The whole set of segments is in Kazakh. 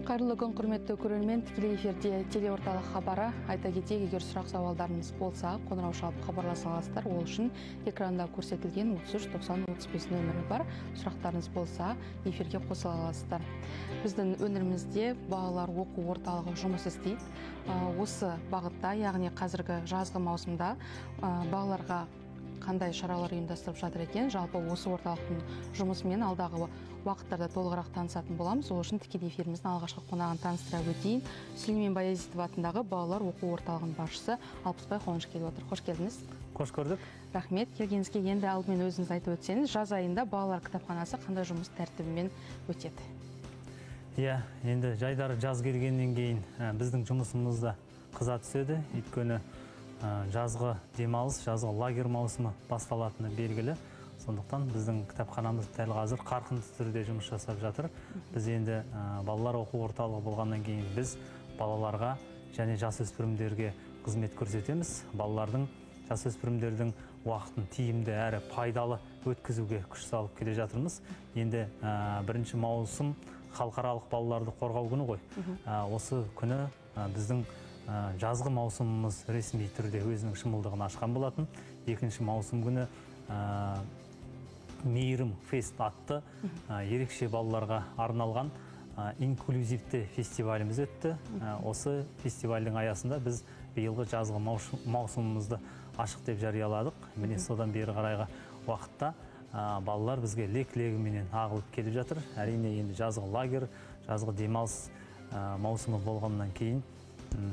Қайырлы күн, құрметті көрермен, тікелей эфирде телеорталық хабары. Айта кетейік, егер сұрақ сауалдарыңыз болса, қоңырау шалып хабарласа аласыздар. Ол үшін экранда көрсетілген 33 90 35 нөмірі бар. Сұрақтарыңыз болса, эфирге қосыла аласыздар. Біздің өңірімізде балалар оқу орталығы жұмыс істейді. Осы бағытта, яғни қазіргі жазғы маусымда балаларға қандай шаралар ұйымдастырып жатыр екен, жалпы осы орталықтың жұмысымен алдағы уақыттарда толығырақ танысатын боламыз. Ол үшін тікелей эфиріміздің алғашқы қонағын таныстыра өтейін. Сүлеймен Баязитов атындағы балалар оқу орталығының басшысы Алпысбай Қуаныш келіп отыр. Қош келдіңіз. Қош көрдік. Рахмет келгеніңізге. Енді алдымен өзіңіз айтып өтсеңіз, жаз айында балалар кітапханасы қандай жұмыс тәртібімен өтеді? Иә, енді жайдары жаз келгеннен кейін біздің жұмысымыз да қыза түседі. Өйткені жазғы демалыс, жазғы лагерь маусымы басталатыны белгілі. Сондықтан біздің кітапханамыз дәл қазір қарқынды түрде жұмыс жасап жатыр. Біз енді балалар оқу орталығы болғаннан кейін біз балаларға және жасөспірімдерге қызмет көрсетеміз. Балалардың, жасөспірімдердің уақытын тиімді әрі пайдалы өткізуге күш салып келе жатырмыз. Енді бірінші маусым халықаралық балаларды қорғау күні ғой. Осы күні біздің жазғы маусымымыз ресми түрде өзінің шымылдығын ашқан болатын. Екінші маусым күні Мейірім фест атты ерекше балаларға арналған инклюзивті фестиваліміз өтті. Осы фестивальдің аясында біз биылғы жазғы маусымымызды ашық деп жарияладық. Міне содан бері қарайғы уақытта балалар бізге лек-легіменен ағылып келіп жатыр. Әрине енді жазғы лагерь, жазғы демалыс маусымы болғаннан кейін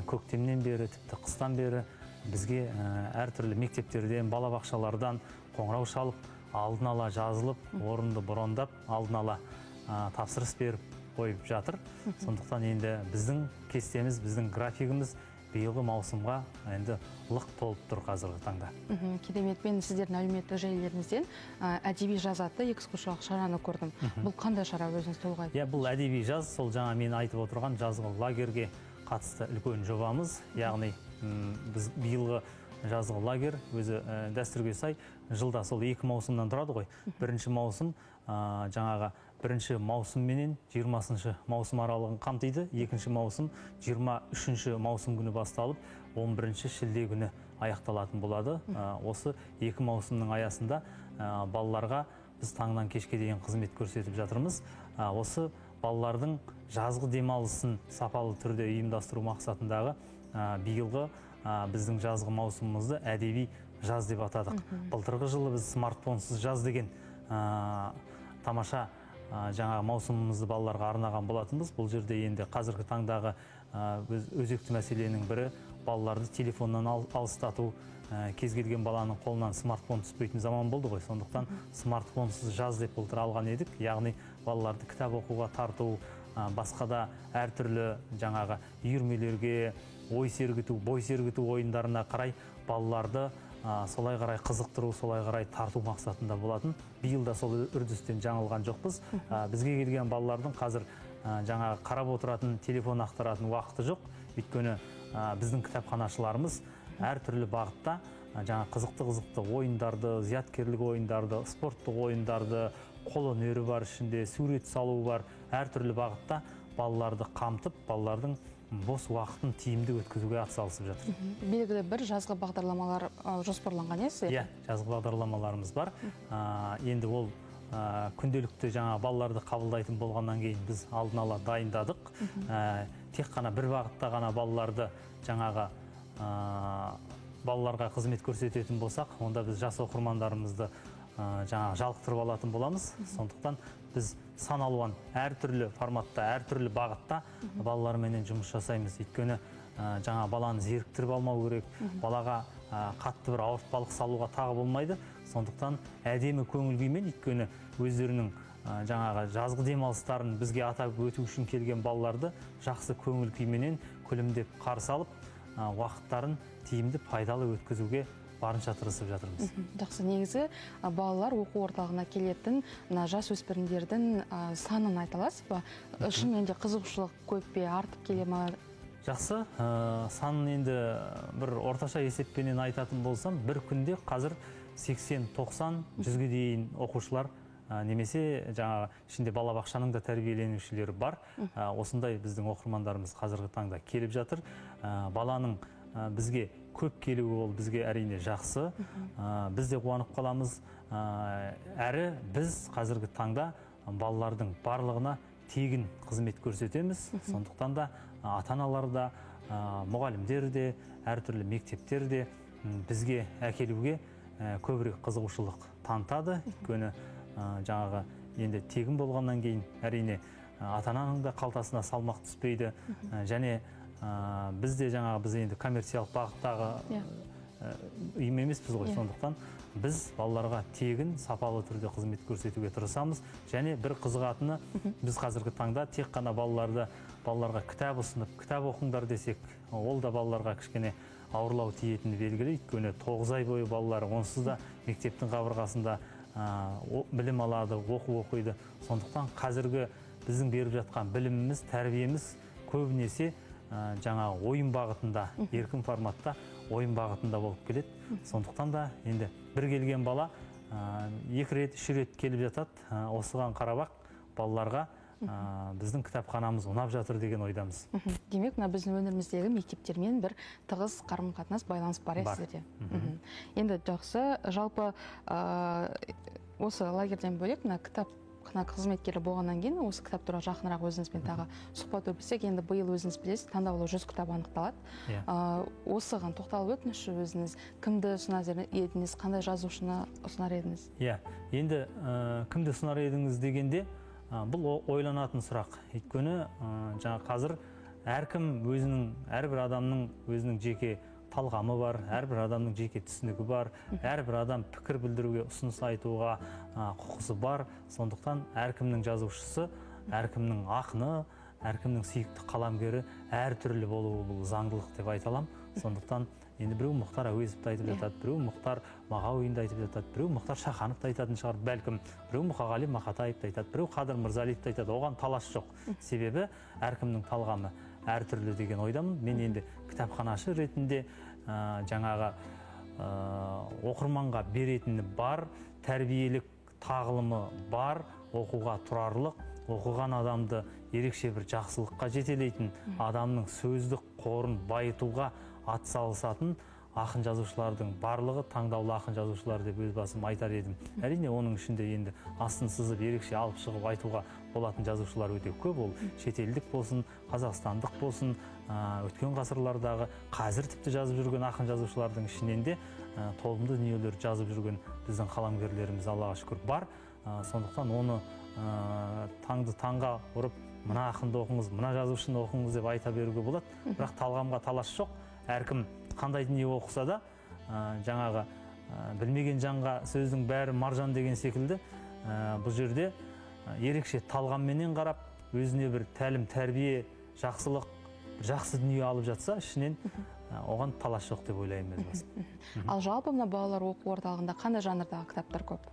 көктемнен бері, тіпті қыстан бері бізге әртүрлі мектептерден, балабақшалардан қоңырау шалып, алдын ала жазылып, орынды брондап, алдын ала тапсырыс беріп қойып жатыр. Сондықтан енді біздің кестеміз, біздің графигіміз биылғы маусымға енді лық толып тұр қазіргі таңда. Керемет. Мен сіздердің әлеуметтік желілеріңізден әдеби жаз атты экскурсиялық шараны көрдім. Бұл қандай шара, өзіңіз толық айтып? Иә, бұл әдеби жаз, сол жаңа мен айтып отырған жазғы лагерге қатысты үлкен жобамыз. Яғни біз биылғы жазғы лагерь өзі дәстүрге сай жылда сол екі маусымнан тұрады ғой. Бірінші маусым жаңағы бірінші маусым менен 20 маусым аралығын қамтиды. Екінші маусым 23 маусым күні басталып, 11 шілде күні аяқталатын болады. Осы екі маусымның аясында балаларға біз таңнан кешке дейін қызмет көрсетіп жатырмыз. Осы балалардың жазғы демалысын сапалы түрде ұйымдастыру мақсатындағы биылғы біздің жазғы маусымымызды әдеби жаз деп атадық. Былтырғы жылы біз смартфонсыз жаз деген тамаша жаңағы маусымымызды балаларға арнаған болатынбыз. Бұл жерде енді қазіргі таңдағы өзекті мәселенің бірі балаларды телефоннан алыстату. Кез келген баланың қолынан смартфон түспейтін заман болды ғой. Сондықтан смартфонсыз жаз деп былтыр алған едік. Яғни балаларды кітап оқуға тарту, басқа да әртүрлі жаңағы үйірмелерге, ой сергіту, бой сергіту ойындарына қарай балаларды солай қарай қызықтыру, солай қарай тарту мақсатында болатын. Биыл да сол үрдістен жаңылған жоқпыз. Бізге келген балалардың қазір жаңағы қарап отыратын, телефон ақтаратын уақыты жоқ. Өйткені біздің кітапханашыларымыз әртүрлі бағытта жаңа қызықты-қызықты ойындарды, зияткерлік ойындарды, спорттық ойындарды, қолөнері бар ішінде, сурет салу бар, әртүрлі бағытта балаларды қамтып, балалардың бос уақытын тиімді өткізуге атсалысып жатыр. Белгілі бір жазғы бағдарламалар жоспарланған есі? Иә, жазғы бағдарламаларымыз бар. Енді ол күнделікті жаңа балаларды қабылдайтын болғаннан кейін біз алдын ала дайындадық. Тек қана бір бағытта ғана балаларды жаңағы балаларға қызмет көрсететін болсақ, онда біз жас оқырмандарымызды жаңағы жалықтырып алатын боламыз. Сондықтан біз сан алуан әртүрлі форматта, әртүрлі бағытта балаларменен жұмыс жасаймыз. Өйткені жаңа баланы зеріктіріп алмау керек, балаға қатты бір ауыртпалық салуға тағы болмайды. Сондықтан әдемі көңіл күймен, өйткені өздерінің жаңағы жазғы демалыстарын бізге атап өту үшін келген балаларды жақсы көңіл күйменен күлімдеп қарсы алып, уақыттарын тиімді, пайдалы өткізуге барынша тырысып жатырмыз. Жақсы. Негізі балалар оқу орталығына келетін жас өспірімдердің санын айта аласыз ба? Шынымен де қызығушылық көп пе, артып келе ма? Жақсы. Санын енді бір орташа есеппенен айтатын болсам, бір күнде қазір 80, 90, 100-ге дейін оқушылар немесе жаңағы ішінде балабақшаның да тәрбиеленушілері бар. Осындай біздің оқырмандарымыз қазіргі таңда келіп жатыр. Баланың бізге көп келуі ол бізге әрине жақсы. Біз де қуанып қаламыз. Әрі біз қазіргі таңда балалардың барлығына тегін қызмет көрсетеміз. Сондықтан да ата-аналар да, мұғалімдер де, әртүрлі мектептер де бізге әкелуге көбірек қызығушылық танытады. Өйткені жаңағы енді тегін болғаннан кейін әрине ата-ананың да қалтасына салмақ түспейді. Және біз де жаңағы біз енді коммерциялық бағыттағы ұйым емеспіз ғой, сондықтан біз балаларға тегін сапалы түрде қызмет көрсетуге тырысамыз. Және бір қызығатыны, біз қазіргі таңда тек қана балаларға кітап ұсынып, кітап оқыңдар десек, ол да балаларға кішкене ауырлау тиетіні белгілі. Өйткені 9 ай бойы балалар онсыз да мектептің қабырғасында білім алады, оқу оқиды. Сондықтан қазіргі біздің беріп жатқан біліміміз, тәрбиеміз көбінесе жаңағы ойын бағытында, еркін форматта ойын бағытында болып келеді. Сондықтан да енді бір келген бала 2 рет, 3 рет келіп жатады. Осыған қарап-ақ балаларға біздің кітапханамыз ұнап жатыр деген ойдамыз. Демек, мына біздің өңіріміздегі мектептермен бір тығыз қарым-қатынас, байланыс бар сіздерде. Енді жақсы, жалпы осы лагерден бөлек мына кітапхана қызметкері болғаннан кейін осы кітап туралы жақынырақ өзіңізбен тағы сұхбат өткізсек, енді биыл өзіңіз білесіз, таңдаулы 100 кітап анықталады. Осыған тоқталып өтіңізші, өзіңіз кімді ұсынар едіңіз, қандай жазушыны ұсынар едіңіз? Иә, енді кімді ұсынар едіңіз дегенде, бұл ойланатын сұрақ. Өйткені жаңа қазір әркім өзінің, әрбір адамның өзінің жеке талғамы бар, әрбір адамның жеке түсінігі бар, әрбір адам пікір білдіруге, ұсыныс айтуға құқысы бар. Сондықтан әркімнің жазушысы, әркімнің ақыны, әркімнің сүйікті қаламгері әртүрлі болуы бұл заңдылық деп айта аламын. Сондықтан енді біреу Мұхтар Әуезовті айтып жатады, біреу Мұхтар Мағауинді айтып жатады, біреу Мұхтар Шахановты айтатын шығар, бәлкім біреу Мұқағали Мақатаевты айтады, біреу Қадыр Мырзалиевті айтады. Оған талас жоқ. Себебі әркімнің талғамы әртүрлі деген ойдамын. Мен енді кітапханашы ретінде жаңағы оқырманға беретіні бар, тәрбиелік тағылымы бар, оқуға тұрарлық, оқыған адамды ерекше бір жақсылыққа жетелейтін, адамның сөздік қорын байытуға атсалысатын ақын жазушылардың барлығы таңдаулы ақын жазушылар деп өз басым айтар едім. Әрине, оның ішінде енді астын сызып ерекше алып шығып айтуға болатын жазушылар өте көп. Ол шетелдік болсын, қазақстандық болсын, өткен ғасырлардағы, қазір тіпті жазып жүрген ақын жазушылардың ішінен де толымды дүниелер жазып жүрген біздің қаламгерлеріміз Аллаға шүкір бар. Сондықтан оны таңды таңға ұрып, мына ақынды оқыңыз, мына жазушыны оқыңыз деп айта беруге болады. Бірақ талғамға талас жоқ. Әркім қандай дүние оқыса да, жаңағы білмеген жанға сөздің бәрі маржан деген секілді, бұл жерде ерекше талғамменен қарап, өзіне бір тәлім, тәрбие, жақсылық, жақсы дүние алып жатса, ішінен оған талас жоқ деп ойлаймын өз басым. Ал жалпы мына балалар оқу орталығында қандай жанрдағы кітаптар көп?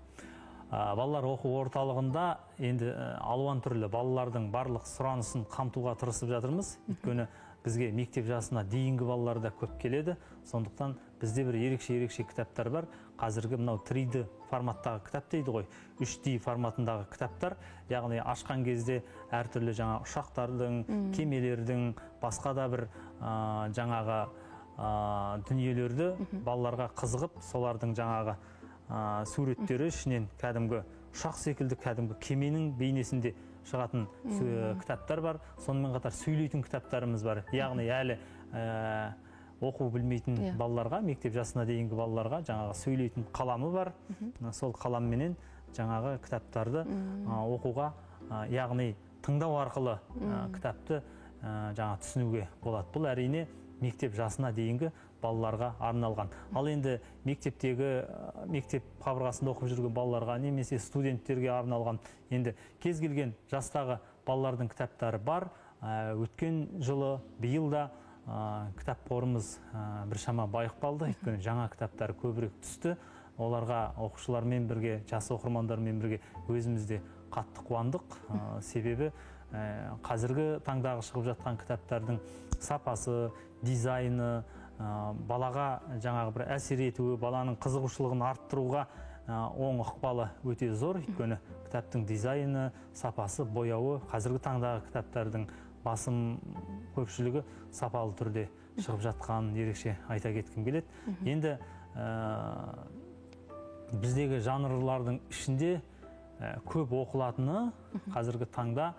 Балалар оқу орталығында енді алуан түрлі балалардың барлық сұранысын қамтуға тырысып жатырмыз. Өйткені бізге мектеп жасына дейінгі балалар да көп келеді. Сондықтан бізде бір ерекше-ерекше кітаптар бар. Қазіргі мынау 3D форматтағы кітап дейді ғой, 3D форматындағы кітаптар, яғни ашқан кезде әртүрлі жаңа ұшақтардың, кемелердің, басқа да бір жаңағы дүниелерді балаларға қызығып, солардың жаңағы суреттері ішінен кәдімгі ұшақ секілді, кәдімгі кеменің бейнесінде шығатын кітаптар бар. Сонымен қатар сөйлейтін кітаптарымыз бар. Яғни әлі оқу білмейтін балаларға, мектеп жасына дейінгі балаларға жаңағы сөйлейтін қаламы бар. Сол қаламменен жаңағы кітаптарды оқуға, яғни тыңдау арқылы кітапты жаңа түсінуге болады. Бұл әрине мектеп жасына дейінгі балаларға арналған. Ал енді мектептегі, мектеп қабырғасында оқып жүрген балаларға немесе студенттерге арналған енді кез келген жастағы балалардың кітаптары бар. Өткен жылы, биыл да кітап қорымыз біршама байып қалды. Өйткені жаңа кітаптар көбірек түсті. Оларға оқушылармен бірге, жас оқырмандармен бірге өзіміз де қатты қуандық. Себебі қазіргі таңдағы шығып жатқан кітаптардың сапасы, дизайны, балаға жаңағы бір әсер етуі, баланың қызығушылығын арттыруға оң ықпалы өте зор, өйткені кітаптың дизайны, сапасы, бояуы қазіргі таңдағы кітаптардың басым көпшілігі сапалы түрде шығып жатқанын ерекше айта кеткім келеді. Енді біздегі жанрлардың ішінде көп оқылатыны қазіргі таңда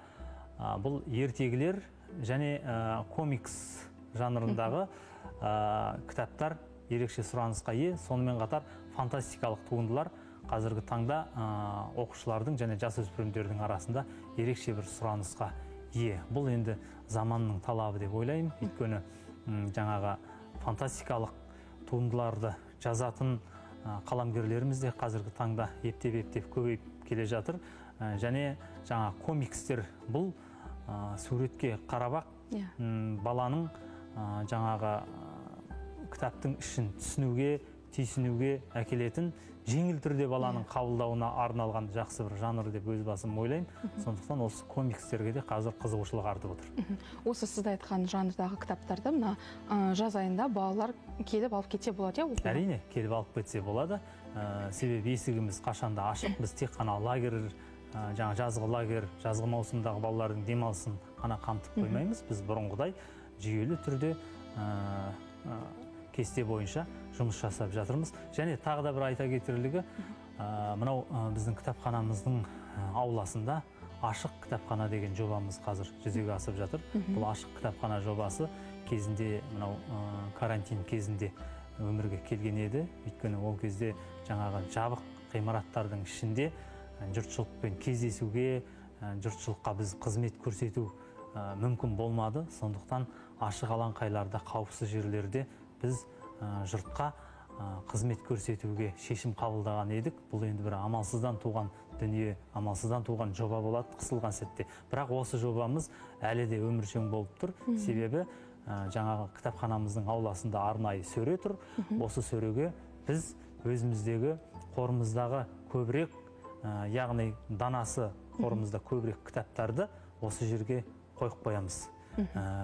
бұл ертегілер және комикс жанрындағы кітаптар ерекше сұранысқа ие. Сонымен қатар фантастикалық туындылар қазіргі таңда оқушылардың және жасөспірімдердің арасында ерекше бір сұранысқа ие. Бұл енді заманның талабы деп ойлаймын. Өйткені жаңағы фантастикалық туындыларды жазатын қаламгерлеріміз де қазіргі таңда ептеп-ептеп көбейіп келе жатыр. Және жаңа комикстер бұл суретке қарап-ақ баланың жаңағы кітаптың ішін түсінуге, түйсінуге әкелетін жеңіл түрде баланың қабылдауына арналған жақсы бір жанр деп өз басым ойлаймын. Сондықтан осы комикстерге де қазір қызығушылық артып отыр. Осы сіз айтқан жанрдағы кітаптарды мына жаз айында балалар келіп алып кетсе болады, иә? Әрине, келіп алып кетсе болады. Себебі есігіміз қашанда ашық. Біз тек қана лагерь, жаңа жазғы лагерь, жазғы маусымдағы балалардың демалысын қана қамтып қоймаймыз. Біз бұрынғыдай жүйелі түрде кесте бойынша жұмыс жасап жатырмыз. Және тағы да бір айта кетерлігі, мынау біздің кітапханамыздың ауласында ашық кітапхана деген жобамыз қазір жүзеге асып жатыр. Бұл ашық кітапхана жобасы кезінде мынау карантин кезінде өмірге келген еді. Өйткені ол кезде жаңағы жабық ғимараттардың ішінде жұртшылықпен кездесуге, жұртшылыққа біз қызмет көрсету мүмкін болмады. Сондықтан ашық алаңқайларда, қауіпсіз жерлерде біз жұртқа қызмет көрсетуге шешім қабылдаған едік. Бұл енді бір амалсыздан туған дүние, амалсыздан туған жоба болады қысылған сәтте. Бірақ осы жобамыз әлі де өміршең болып тұр. Себебі жаңағы кітапханамыздың ауласында арнайы сөре тұр. Осы сөреге біз өзіміздегі қорымыздағы көбірек, яғни данасы қорымызда көбірек кітаптарды осы жерге қойып қоямыз.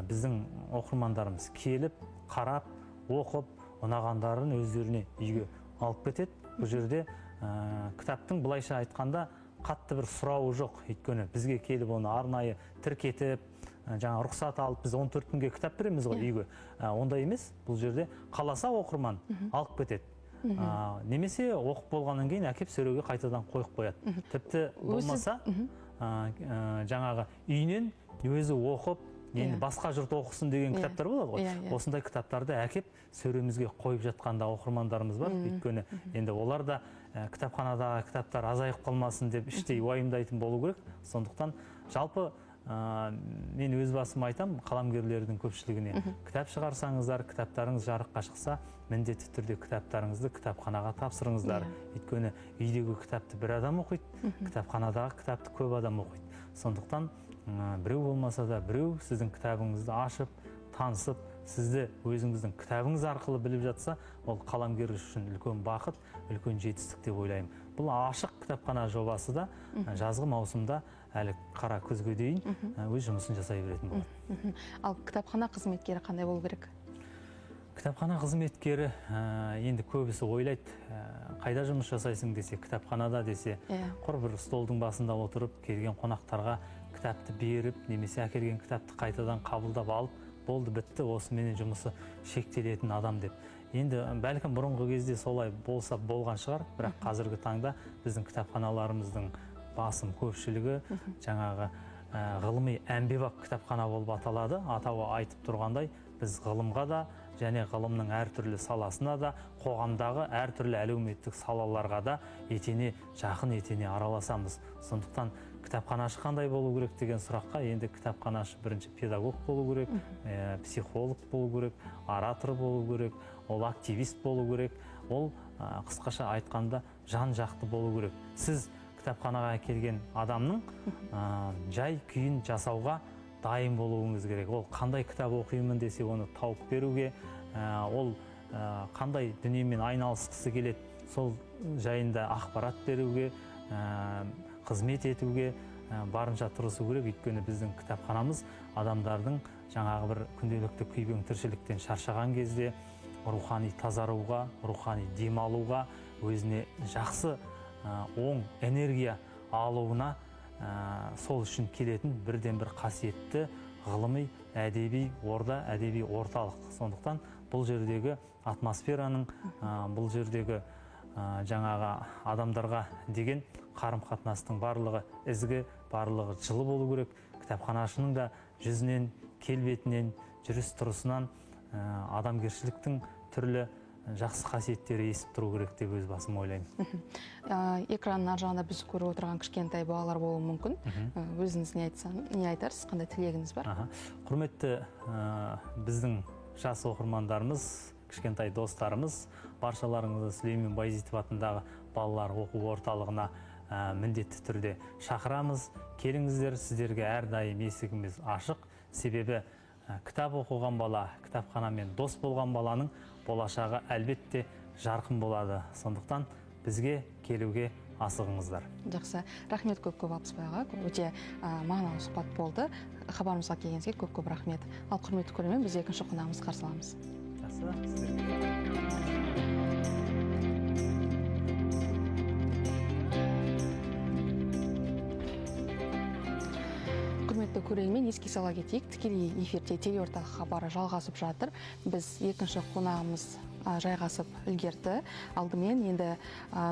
Біздің оқырмандарымыз келіп, қарап, оқып, ұнағандарын өздеріне үйге алып кетеді. Бұл жерде кітаптың былайша айтқанда қатты бір сұрауы жоқ. Өйткені бізге келіп оны арнайы тіркетіп, жаңа рұқсат алып, біз 14 күнге кітап береміз ғой үйге. Ондай емес. Бұл жерде қаласа оқырман алып кетеді. Немесе оқып болғаннан кейін әкеп сөреге қайтадан қойып қояды. Тіпті болмаса жаңағы үйінен өзі оқып, енді басқа жұрт оқысын деген кітаптар болады ғой. Осындай кітаптарды әкеп сөремізге қойып жатқанда оқырмандарымыз бар. Өйткені енді олар да кітапханадағы кітаптар азайып қалмасын деп іштей уайымдайтын болу керек. Сондықтан жалпы мен өз басым айтам, қаламгерлердің көпшілігіне кітап шығарсаңыздар, кітаптарыңыз жарыққа шықса, міндетті түрде кітаптарыңызды кітапханаға тапсырыңыздар. Өйткені үйдегі кітапты бір адам оқиды, кітапханадағы кітапты көп адам оқиды. Сондықтан біреу болмаса да біреу сіздің кітабыңызды ашып, танысып, сізді өзіңіздің кітабыңыз арқылы біліп жатса, ол қаламгер үшін үлкен бақыт, үлкен жетістік деп ойлаймын. Бұл ашық кітапхана жобасы да жазғы маусымда әлі қара күзге дейін өз жұмысын жасай беретін болады. Ал кітапхана қызметкері қандай болу керек? Кітапхана қызметкері енді көбісі ойлайды, қайда жұмыс жасайсың десе, кітапханада десе, құр бір столдың басында отырып, келген қонақтарға кітапты беріп, немесе әкелген кітапты қайтадан қабылдап алып, болды, бітті, осыменен жұмысы шектелетін адам деп. Енді бәлкім бұрынғы кезде солай болса болған шығар, бірақ қазіргі таңда біздің кітапханаларымыздың басым көпшілігі жаңағы ғылыми әмбебап кітапхана болып аталады. Атауы айтып тұрғандай, біз ғылымға да және ғылымның әртүрлі саласына да, қоғамдағы әртүрлі әлеуметтік салаларға да етене жақын, етене араласамыз. Сондықтан кітапханашы қандай болу керек деген сұраққа енді кітапханашы бірінші педагог болу керек, психолог болу керек, оратор болу керек, ол активист болу керек, ол қысқаша айтқанда жан-жақты болу керек. Сіз кітапханаға келген адамның жай күйін жасауға дайын болуыңыз керек. Ол қандай кітап оқимын десе, оны тауып беруге, ол қандай дүниемен айналысқысы келеді, сол жайында ақпарат беруге, қызмет етуге барынша тырысу керек. Өйткені біздің кітапханамыз адамдардың жаңағы бір күнделікті күйбең тіршіліктен шаршаған кезде, рухани тазаруға, рухани демалуға, өзіне жақсы оң энергия алуына сол үшін келетін бірден бір қасиетті ғылыми әдеби орда, әдеби орталық. Сондықтан бұл жердегі атмосфераның, бұл жердегі жаңағы адамдарға деген қарым-қатынастың барлығы ізгі, барлығы жылы болу керек. Кітапханашының да жүзінен, келбетінен, жүріс-тұрысынан адамгершіліктің түрлі жақсы қасиеттері есіп тұру керек деп өз басым ойлаймын. Экранның ар жағында біз көріп отырған кішкентай балалар болуы мүмкін. Өзіңіз не айтарсыз, қандай тілегіңіз бар? Құрметті біздің жас оқырмандарымыз, кішкентай достарымыз, баршаларыңызды Сүлеймен Баязитов атындағы балалар оқу орталығына міндетті түрде шақырамыз. Келіңіздер, сіздерге әрдайым есігіміз ашық. Себебі кітап оқыған бала, кітапханамен дос болған баланың болашағы әлбетте жарқын болады. Сондықтан бізге келуге асығыңыздар. Жақсы. Рахмет көп-көп Алпысбай аға. Өте мағыналы сұхбат болды. Хабарымызға келгеніңізге көп-көп рахмет. Ал құрметті көрермен, біз екінші қонағымызды қарсы аламыз. Жақсы, сіздерге. Құрметті көрермен, еске сала кетейік, тікелей эфирде телеорталық хабары жалғасып жатыр. Біз екінші қонағымыз жайғасып үлгерді. Алдымен енді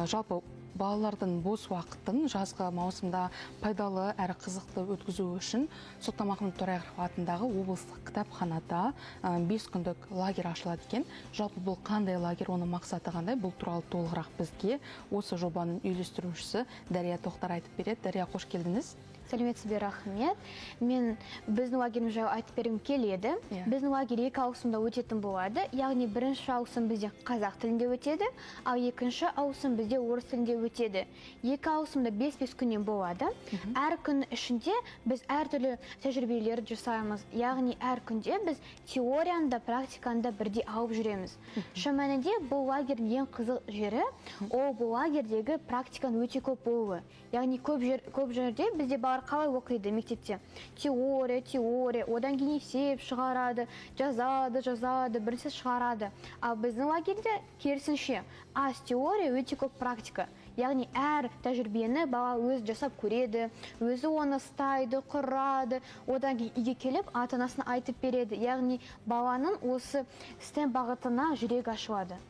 жалпы балалардың бос уақытын жазғы маусымда пайдалы әрі қызықты өткізу үшін Сұлтанмахмұт Торайғыров атындағы облыстық кітапханада 5 күндік лагерь ашылады екен. Жалпы бұл қандай лагерь, оның мақсаты қандай, бұл туралы толығырақ бізге осы жобаның үйлестірушісі Дәрия Тоқтар айтып береді. Дәрия, қош келдіңіз. Сәлеметсіз бе, рахмет. Мен біздің лагеріміз жайлы айтып бергім келеді. Біздің лагерь екі ауысымда өтетін болады. Яғни бірінші ауысым бізде қазақ тілінде өтеді, ал екінші ауысым бізде орыс тілінде өтеді. Екі ауысымда 5-5 күннен болады. Әр күн ішінде біз әртүрлі тәжірибелер жасаймыз. Яғни әр күнде біз теорияны да, практиканы да бірдей алып жүреміз. Шын мәнінде бұл лагердің ең қызық жері, ол бұл лагердегі практиканың өте көп болуы. Яғни көп жерде бізде балалар қалай оқиды мектепте? Теория, теория, одан кейін есеп шығарады, жазады, жазады, бірінші шығарады. Ал біздің лагерьде керісінше, аз теория, өте көп практика. Яғни әр тәжірибені бала өзі жасап көреді, өзі оны ұстайды, құрады, одан кейін үйге келіп ата-анасына айтып береді. Яғни баланың осы STEM бағытына жүрегі ашылады.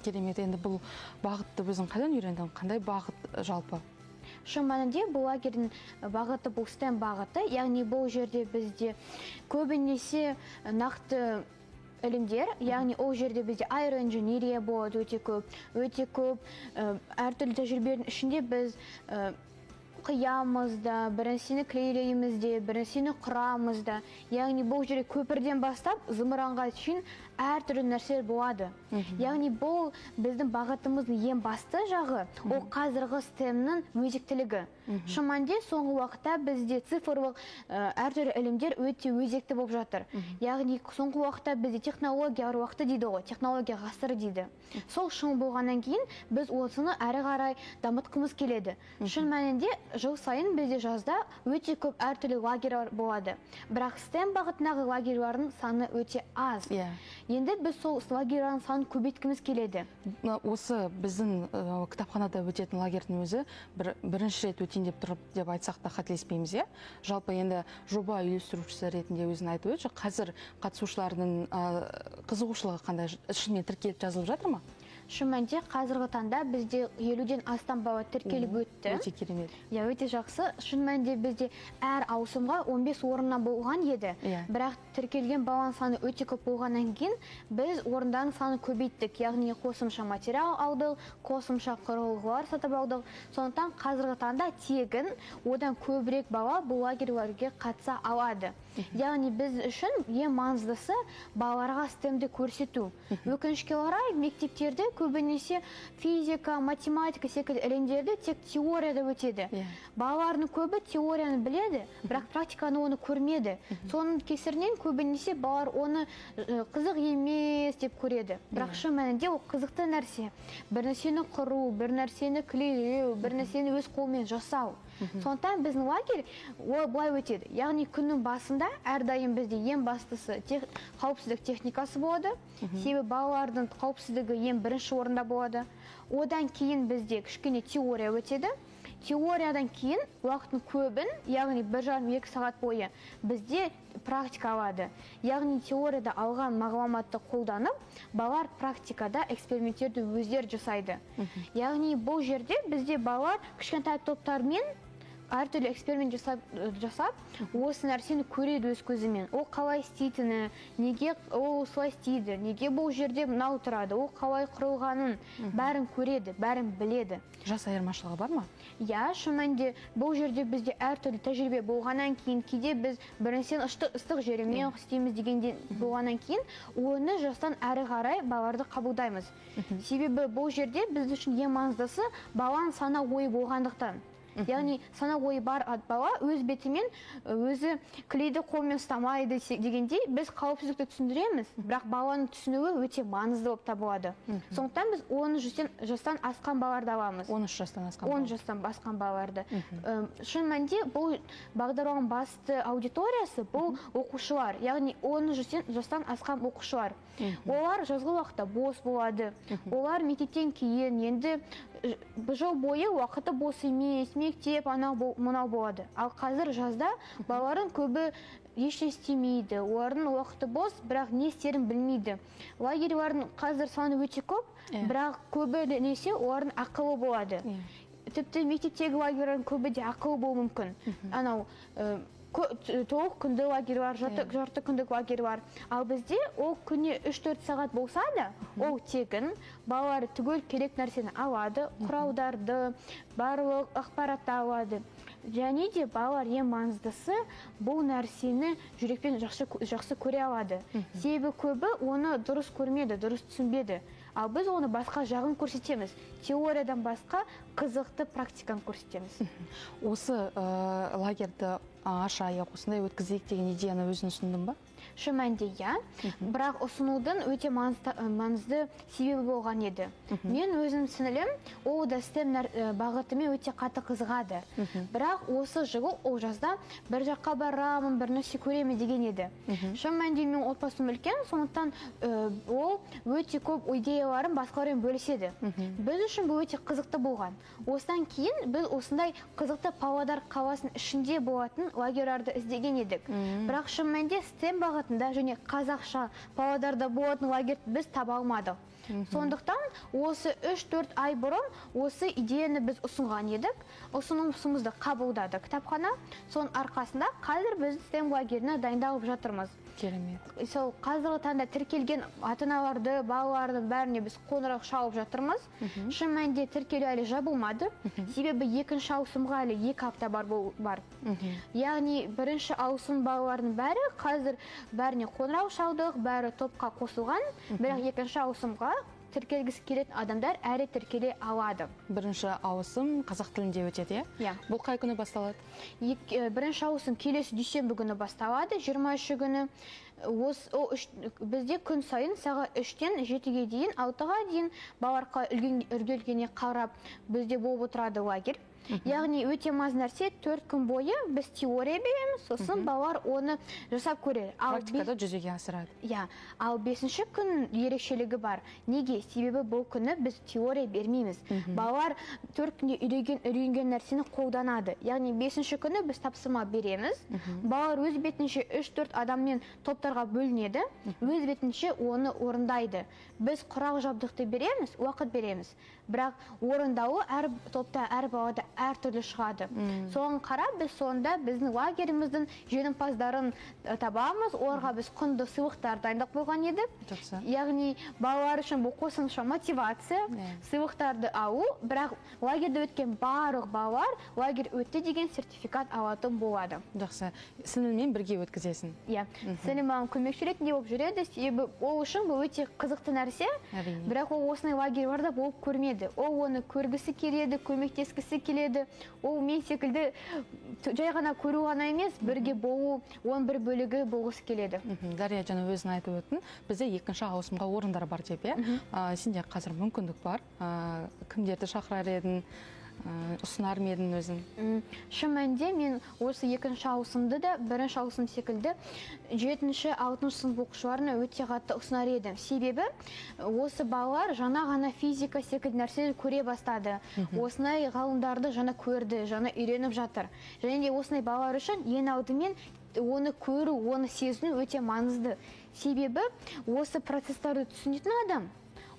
Керемет. Енді бұл бағытты өзің қайдан үйрендің? Қандай бағыт жалпы? Шын мәнінде бұл лагердің бағыты бұл STEM бағыты, яғни бұл жерде бізде көбінесе нақты ілімдер, яғни ол жерде бізде аэроинженерия болады өте көп, өте көп әртүрлі тәжірибелердің ішінде біз қиямыз да, біріншіні клейлейміз де, біріншіні құрамыз да. Яғни бұл жерде көпірден бастап зымыранға шейін әртүрлі нәрселер болады. Яғни бұл біздің бағытымыздың ең басты жағы, ол қазіргі STEM-нің өзектілігі. Шын мәнінде соңғы уақытта бізде цифрлық әртүрлі ілімдер өте өзекті болып жатыр. Яғни соңғы уақытта бізде технология уақыты дейді ғой, технология ғасыры дейді. Сол шын болғаннан кейін біз осыны әрі қарай дамытқымыз келеді. Шын мәнінде жыл сайын бізде жазда өте көп әртүрлі лагерьлер болады. Бірақ STEM бағытындағы лагерьлердің саны өте аз. Енді біз сол лагерьлердің санын көбейткіміз келеді. Осы біздің кітапханада өтетін лагерьдің өзі бірінші рет өтейін деп тұрып деп айтсақ та қателеспейміз, иә? Жалпы енді жоба үйлестірушісі ретінде өзін айтып өтші, қазір қатысушылардың қызығушылығы қандай, шынымен тіркеліп жазылып жатыр ма? Шын мәнінде қазіргі таңда бізде 50-ден астам бала тіркеліп өтті. Өте керемет. Иә, өте жақсы. Шын мәнінде бізде әр ауысымға 15 орыннан болған еді. Бірақ тіркелген баланың саны өте көп болғаннан кейін біз орындардың санын көбейттік. Яғни қосымша материал алдық, қосымша құрылғылар сатып алдық. Сондықтан қазіргі таңда тегін одан көбірек бала бұл лагерьлерге қатыса алады. Яғни біз үшін ең маңыздысы балаларға STEM-ді көрсету. Өкінішке орай мектептерде көбінесе физика, математика секілді ілімдерді тек теорияда өтеді. Балалардың көбі теорияны біледі, бірақ практиканы оны көрмеді. Соның кесірінен көбінесе балалар оны қызық емес деп көреді. Бірақ шын мәнінде ол қызықты нәрсе. Бір нәрсені құру, бір нәрсені клейлеу, бір нәрсені өз қолымен жасау. Сондықтан біздің лагерь ол былай өтеді. Яғни күннің басында әрдайым бізде ең бастысы қауіпсіздік техникасы болады. Себебі балалардың қауіпсіздігі ең бірінші орында болады. Одан кейін бізде кішкене теория өтеді. Теориядан кейін уақыттың көбін, яғни 1,5-2 сағат бойы бізде практика алады. Яғни теорияда алған мағлұматты қолданып, балалар практикада эксперименттерді өздері жасайды. Яғни бұл жерде бізде балалар кішкентай топтармен әртүрлі эксперимент жасап, осы нәрсені көреді өз көзімен. Ол қалай істейтіні, неге ол осылай істейді, неге бұл жерде мынау тұрады, ол қалай құрылғанын бәрін көреді, бәрін біледі. Жас айырмашылығы бар ма? Иә, шын мәнінде бұл жерде бізде әртүрлі тәжірибе болғаннан кейін, кейде біз біріншіден ыстық жермен істейміз дегенде болғаннан кейін, оны жастан әрі қарай балаларды қабылдаймыз. Себебі бұл жерде біз үшін ең маңыздысы баланың сана ойы болғандықтан. Яғни сана ойы бар бала өз бетімен өзі клейді қолмен ұстамайды дегендей, біз қауіпсіздікті түсіндіреміз, бірақ баланың түсінуі өте маңызды болып табылады. Сондықтан біз 13 жастан асқан балаларды аламыз. 13 жастан асқан. 10 жастан асқан балаларды. Шын мәнінде бұл бағдарламаның басты аудиториясы бұл оқушылар, яғни 13 жастан асқан оқушылар. Олар жазғы уақытта бос болады. Олар мектептен кейін енді жыл бойы уақыты бос емес, мектеп анау мынау болады. Ал қазір жазда балалардың көбі ештеңе істемейді, олардың уақыты бос, бірақ не істерін білмейді. Лагерьлардың қазір саны өте көп, бірақ көбі несе олардың ақылы болады. Тіпті мектептегі лагерьлардың көбі де ақылы болуы мүмкін. Анау толық күнді лагерь бар, жарты күндік лагерь бар. Ал бізде ол күніне 3-4 сағат болса да, ол тегін, балалар түгел керек нәрсені алады, құралдарды, барлық ақпаратты алады. Және де балалар ең маңыздысы бұл нәрсені жүрекпен жақсы көре алады. Себебі көбі оны дұрыс көрмеді, дұрыс түсінбеді. Ал біз оны басқа жағын көрсетеміз. Теориядан басқа қызықты практиканы көрсетеміз. Осы лагерді ашайық, осындай өткізейік деген идеяны өзің ұсындың ба? Шын мәнінде иә, бірақ ұсынудың өте маңызды себебі болған еді. Мен өзім сіңілім, ол да STEM бағытымен өте қатты қызығады. Бірақ осы жылы ол жазда бір жаққа барамын, бір нәрсе көремін деген еді. Шын мәнінде менің отбасым үлкен, сондықтан ол өте көп идеяларын басқалармен бөліседі. Біз үшін бұл өте қызықты болған. Осыдан кейін біз осындай қызықты Павлодар қаласының ішінде болатын лагерьларды іздеген едік. Бірақ шын мәнінде STEM бағытында және қазақша Павлодарда болатын лагерь біз таба алмадық. Сондықтан осы 3-4 ай бұрын осы идеяны біз ұсынған едік. Ұсынысымызды қабылдады кітапхана. Соның арқасында қазір біз STEM лагеріне дайындалып жатырмыз. Керемет. Сол қазіргі таңда тіркелген ата-аналарды, балалардың бәріне біз қоңырау шалып жатырмыз. Шын мәнінде тіркелу әлі жабылмады. Себебі екінші ауысымға әлі 2 апта бар. Яғни бірінші ауысым балалардың бәрі қазір бәріне қоңырау шалдық, бәрі топқа қосылған, бірақ екінші ауысымға тіркелгісі келетін адамдар әрі тіркеле алады. Бірінші ауысым қазақ тілінде өтеді, иә? Иә. Бұл қай күні басталады? Бірінші ауысым келесі дүйсенбі күні басталады, 23 күні. Бізде күн сайын сағат 3-тен 7-ге дейін, 6-ға дейін балалар үлгергеніне қарап бізде болып отырады лагерь. Яғни өте маңызды нәрсе, 4 күн бойы біз теория береміз, сосын балалар оны жасап көреді. Практикада жүзеге асырады. Иә, ал 5-ші күн ерекшелігі бар. Неге? Себебі бұл күні біз теория бермейміз. Балалар 4 күнде үйренген нәрсені қолданады. Яғни 5-ші күні біз тапсырма береміз. Балалар өз бетінше 3-4 адаммен топтарға бөлінеді, өз бетінше оны орындайды. Біз құрал жабдықты береміз, уақыт береміз. Бірақ орындауы әр топта, әр балада әртүрлі шығады. Соған қарап біз сонда біздің лагеріміздің жеңімпаздарын табамыз. Оларға біз құнды сыйлықтар дайындап қойған едік. Жақсы. Яғни балалар үшін бұл қосымша мотивация, сыйлықтарды алу, бірақ лагерде өткен барлық балалар лагерь өтті деген сертификат алатын болады. Жақсы. Сіңілмен бірге өткізесің. Иә. Сіңілім маған көмекші ретінде болып жүреді, себебі ол үшін бұл өте қызықты нәрсе. Бірақ ол осындай лагерьларда болып көрмеді. Ол оны көргісі келеді, көмектескісі келеді. Ол мен секілді жай ғана көру ғана емес, бірге болу, оның бір бөлігі болғысы келеді. Дария, жаңа өзің айтып өттің, бізде екінші ауысымға орындар бар деп, иә? Сенде қазір мүмкіндік бар. Кімдерді шақырар едің? Ұсынар ма едің өзің? Шын мәнінде мен осы екінші ауысымды да бірінші ауысым секілді 7-ші, 6-шы сынып оқушыларына өте қатты ұсынар едім. Себебі осы балалар жаңа ғана физика секілді нәрселер көре бастады. Осындай ғалымдарды жаңа көрді, жаңа үйреніп жатыр. Және де осындай балалар үшін ең алдымен оны көру, оны сезіну өте маңызды. Себебі осы процесстарды түсінетін адам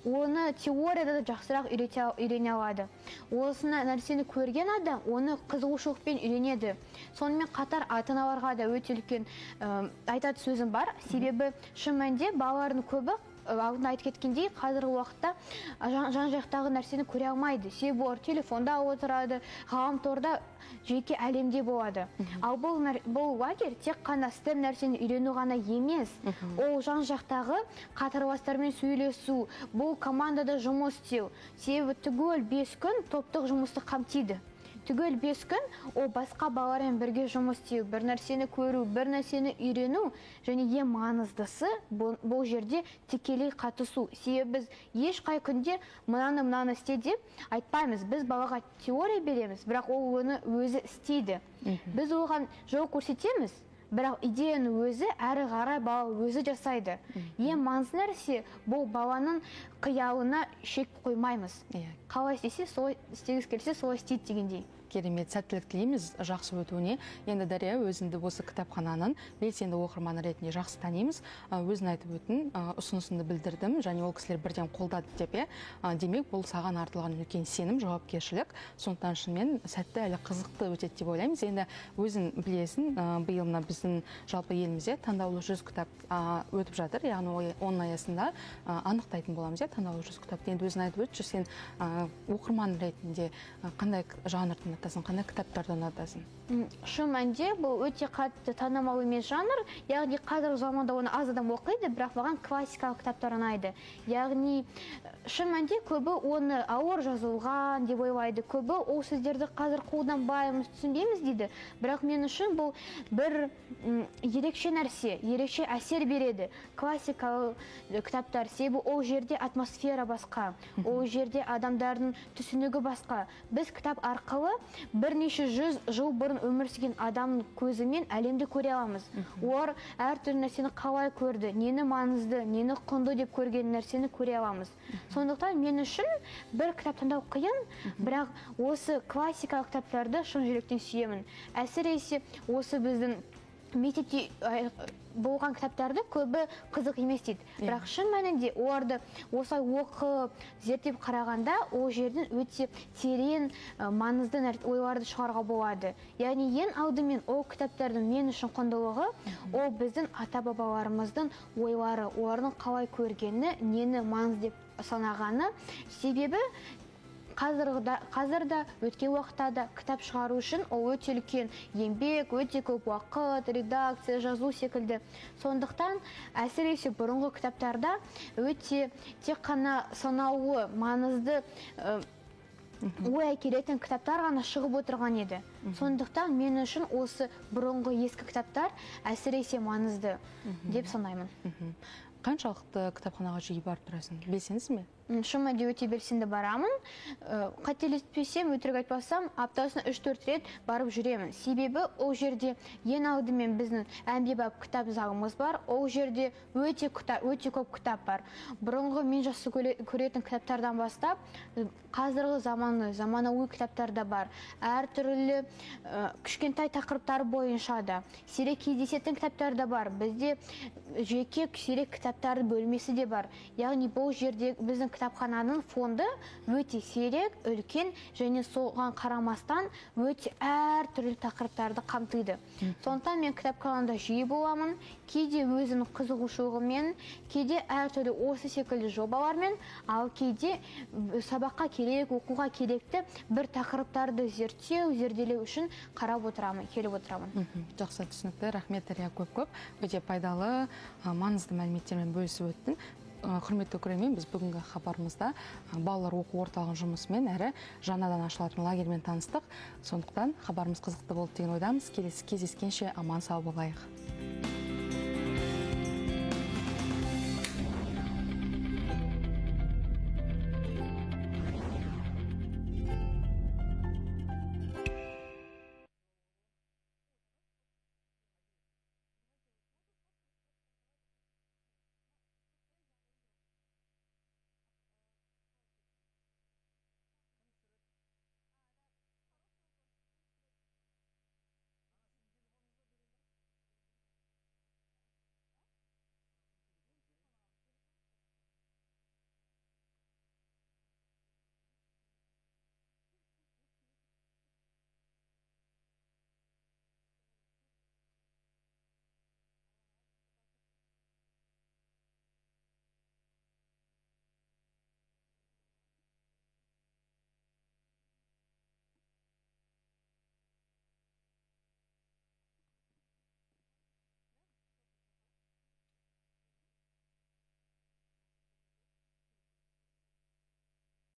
оны теорияда да жақсырақ үйрене алады. Осыны нәрсені көрген адам оны қызығушылықпен үйренеді. Сонымен қатар ата-аналарға да өте үлкен айтатын сөзім бар. Себебі шын мәнінде балалардың көбі алдында айтып кеткендей, қазіргі уақытта жан-жақтағы нәрсені көре алмайды. Себебі олар телефонда отырады, ғаламторда, жеке әлемде болады. Ал бұл лагерь тек қана STEM нәрсені үйрену ғана емес, ол жан-жақтағы қатарластармен сөйлесу, бұл командада жұмыс істеу. Себебі түгел 5 күн топтық жұмысты қамтиды. Түгел 5 күн ол басқа балалармен бірге жұмыс істеу, бір нәрсені көру, бір нәрсені үйрену, және ең маңыздысы бұл жерде тікелей қатысу. Себебі біз ешқай күнде мынаны істе деп айтпаймыз. Біз балаға теория береміз, бірақ ол оны өзі істейді. Біз оған жол көрсетеміз, бірақ идеяны өзі әрі қарай бала өзі жасайды. Ең маңызды нәрсе бұл баланың қиялына шек қоймаймыз. Қалай істесе, солай істегісі келсе, солай істейді дегендей. Керемет, сәттілік тілейміз жақсы өтуіне. Енді Дария, өзіңді осы кітапхананың белсенді оқырманы ретінде жақсы танимыз. Өзің айтып өттің, ұсынысыңды білдірдім, және ол кісілер бірден қолдады деп, демек бұл саған артылған үлкен сенім, жауапкершілік. Сондықтан шынымен сәтті әлі қызықты өтеді деп ойлаймыз. Енді өзің білесің, биыл мына біздің жалпы елімізде таңдаулы 100 кітап өтіп жатыр, яғни оның аясында анықтайтын боламыз, таңдаулы 100 кітапты. Енді өзің айтып өтші, сен оқырман ретінде қандай жанрды ұнатасың, қандай кітаптарды ұнатасың? Шын мәнінде бұл өте қатты танымал емес жанр, яғни қазіргі заманда оны аз адам оқиды, бірақ маған классикалық кітаптар ұнайды. Яғни шын мәнінде көбі оны ауыр жазылған деп ойлайды, көбі ол сөздерді қазір қолданбаймыз, түсінбейміз дейді. Бірақ мен үшін бұл бір ерекше нәрсе, ерекше әсер береді. Классикалық кітаптар, себебі ол жерде атмосфера басқа, ол жерде адамдардың түсінігі басқа. Біз кітап арқылы бірнеше жүз жыл бұрын өмір сүрген адамның көзімен әлемді көре аламыз. Олар әртүрлі нәрсені қалай көрді, нені маңызды, нені құнды деп көрген нәрсені көре аламыз. Сондықтан мен үшін бір кітап таңдау қиын, бірақ осы классикалық кітаптарды шын жүректен сүйемін. Әсіресе осы біздің мектепте болған кітаптарды көбі қызық емес дейді. Бірақ шын мәнінде оларды осылай оқып, зерттеп қарағанда ол жерден өте терең, маңызды ойларды шығаруға болады. Яғни ең алдымен ол кітаптардың мен үшін құндылығы, ол біздің ата-бабаларымыздың ойлары, олардың қалай көргені, нені маңызды деп санағаны. Себебі қазір да, өткен уақытта да кітап шығару үшін ол өте үлкен еңбек, өте көп уақыт, редакция, жазу секілді. Сондықтан әсіресе бұрынғы кітаптарда өте тек қана санаулы, маңызды ой әкелетін кітаптар ғана шығып отырған еді. Сондықтан мен үшін осы бұрынғы ескі кітаптар әсіресе маңызды деп санаймын. Қаншалықты кітапханаға жиі барып тұрасың? Белсендісің бе? Шын мәнінде өте белсенді барамын. Қателеспесем, өтірік айтпасам, аптасына 3-4 рет барып жүремін. Себебі ол жерде ең алдымен біздің әмбебап кітап залымыз бар. Ол жерде өте көп кітап бар. Бұрынғы мен жақсы көретін кітаптардан бастап, қазіргі заманауи кітаптар да бар. Әртүрлі кішкентай тақырыптар бойынша да, сирек кездесетін кітаптар да бар. Бізде жеке сирек кітаптар бөлмесі де бар. Яғни бұл жерде біздің кітапхананың фонды өте сирек, үлкен және соған қарамастан өте әртүрлі тақырыптарды қамтиды. Сондықтан мен кітапханада жиі боламын, кейде өзімнің қызығушылығыммен, кейде әртүрлі осы секілді жобалармен, ал кейде сабаққа керек, оқуға керекті бір тақырыптарды зерттеу, зерделеу үшін қарап отырамын, келіп отырамын. Жақсы, түсінікті. Рахмет, Дария, көп-көп. Өте пайдалы, маңызды мәліметтермен бөлісіп өттің. Құрметті көрермен, біз бүгінгі хабарымызда балалар оқу орталығының жұмысымен әрі жаңадан ашылатын лагерьмен таныстық. Сондықтан хабарымыз қызықты болды деген ойдамыз. Келесі кездескенше аман сау болайық.